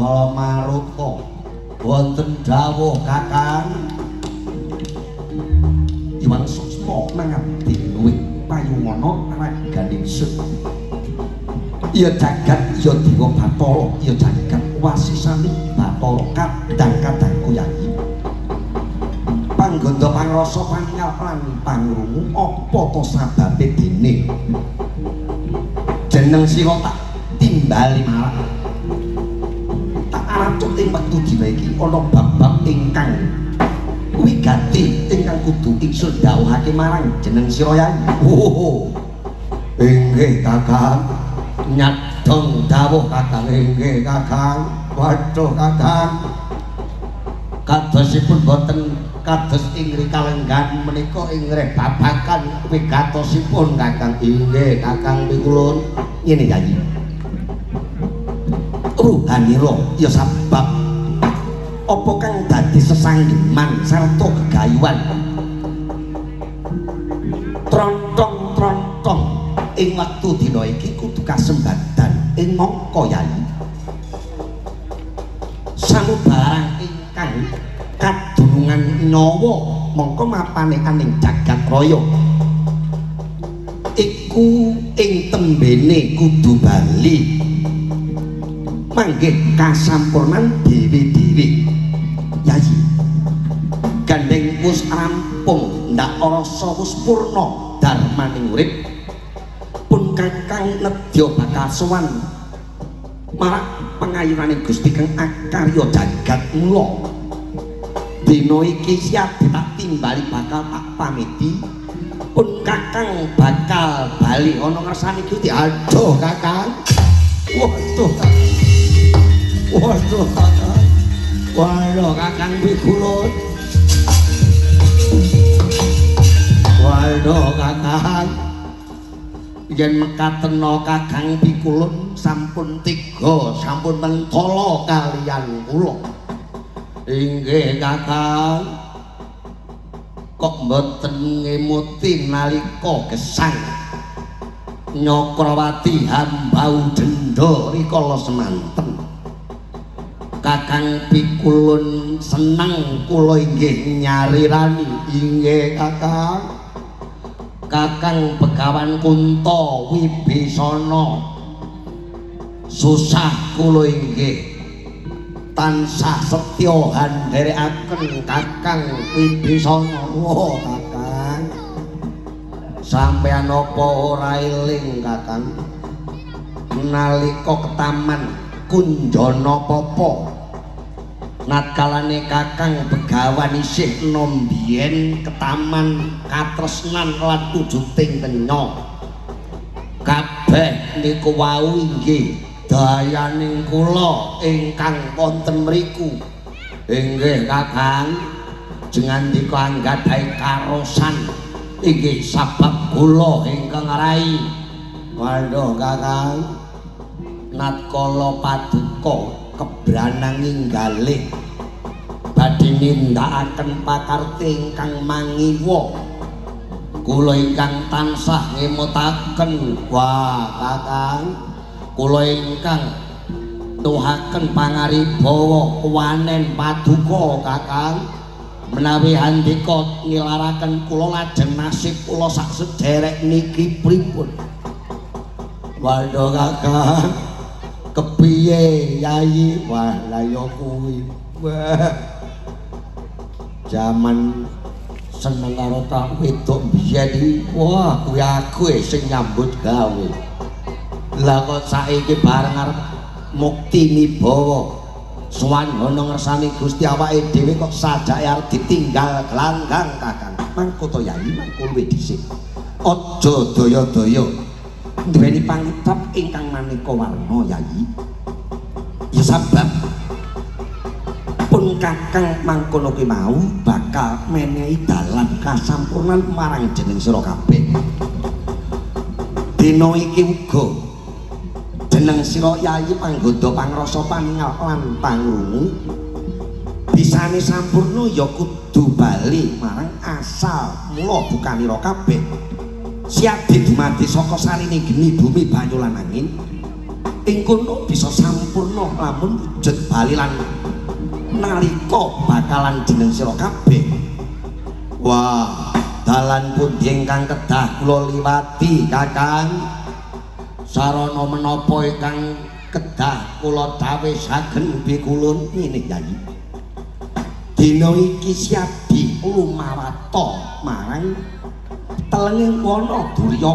Jala Maruta. Wonten dawuh Kakang. Iwang Suksma mangabdi luwih payungana raganing sun. Ya jagat ya dewa Bathara, ya jagat wasisane Bathara kadang-kadangku Yayi. Panggondo pangrasa paningal lan pangrungu apa to sababe dene jeneng sira tak timbali malah tak aracut ing wektu dina iki ana bab-bab ingkang wigati ingkang kudu ingsun dawuhake marang jeneng sira Yayi. Oh, inggih Kakang, nyadong dawuh Kakang. Inggih Kakang. Waduh Kakang, kadosipun boten kados ing kalenggan menika ing babagan wigatosipun Kakang. Inggih Kakang pikulun. Ngene Yayi, ruhanira ya sebab apa kang dadi sesanggeman sarta gegayuhan trontong-trontong ing wektu dina iki kudu kasembadan ing mangka Yayi samubarang ingkang kadunungan nyawa mongko mapane aning jagat raya iku ing tembene kudu bali manggih kasampurnan dewi-dewi. Yayi, gandeng wis rampung ndak rasa wis purna darmaning urip pun Kakang nedya bakal sowan marak pangayunane Gusti kang akarya jagat mula. Dina iki siap tak timbali bakal tak pamiti pun Kakang bakal bali ana ngersane Gusti. Aduh Kakang, waduh Kakang, waduh Kakang, waduh Kakang pikulun, waduh Kakang. Yen mekatena Kakang pikulun sampun tiga sampun mentala kaliyan kula. Inggih Kakang. Kok mboten ngemuti nalika gesang Nyakrawati hambau denda rikala semanten. Kakang pikulun seneng kula inggih nyarirani. Inggih Kakang. Kakang Begawan Kunta Wibisana susah kula inggih tansah setya handherekaken Kakang Wibisana. Wah Kakang, sampeyan apa ora eling Kakang nalika ketaman Kunjana Papa natkalane Kakang Begawan isih enom biyen ketaman katresnan lan wujuding kenya kabeh niku wau inggih dayaning kula ingkang wonten mriku. Inggih Kakang, jengandika anggadhahi karosan inggih sabab kula ingkang rai. Waduh Kakang, natkala paduka kebranang inggalih badhe nindakaken pakarti ingkang mangiwa kula ingkang tansah ngemutaken. Wah Kakang, kula ingkang tuhaken pangaribawa wanen paduka Kakang, menawi handika ngilaraken kula lajeng nasib kula sak sederek niki pripun? Waduh Kakang, kepiye Yayi? Wah lah ya kuwi. Wah, jaman seneng karo tak wedok biyen iki, wah kuwi aku sing nyambut gawe. Lah kok saiki bareng arep mukti nibawa sowan ana ngersane Gusti awake dhewe kok sajake arep ditinggal glanggang Kakang. Mangko to Yayi, mangko luwih dhisik. Aja daya-daya duweni pangucap ingkang maneka warna Yayi. Ya sabab pun Kakang mangkono kuwi mau bakal menehi dalan kasampurnan marang jeneng sira kabeh. Dina iki uga jeneng sira Yayi panggoda pangrasa paningal lan pangrungu bisane sampurna ya kudu bali marang asal mula bukanira kabeh. Siadi dumadi saka sarine geni bumi banyu lan angin. Ing kono bisa sampurna lamun wujud bali lan nalika bakalan jeneng sira kabeh. Wah, dalan pundi ingkang kedah kula liwati, Kakang? Sarana menapa ingkang kedah kula cawisaken pikulun? Ngene, Yayi. Dina iki siabi lumawata marang telenge wana Durya.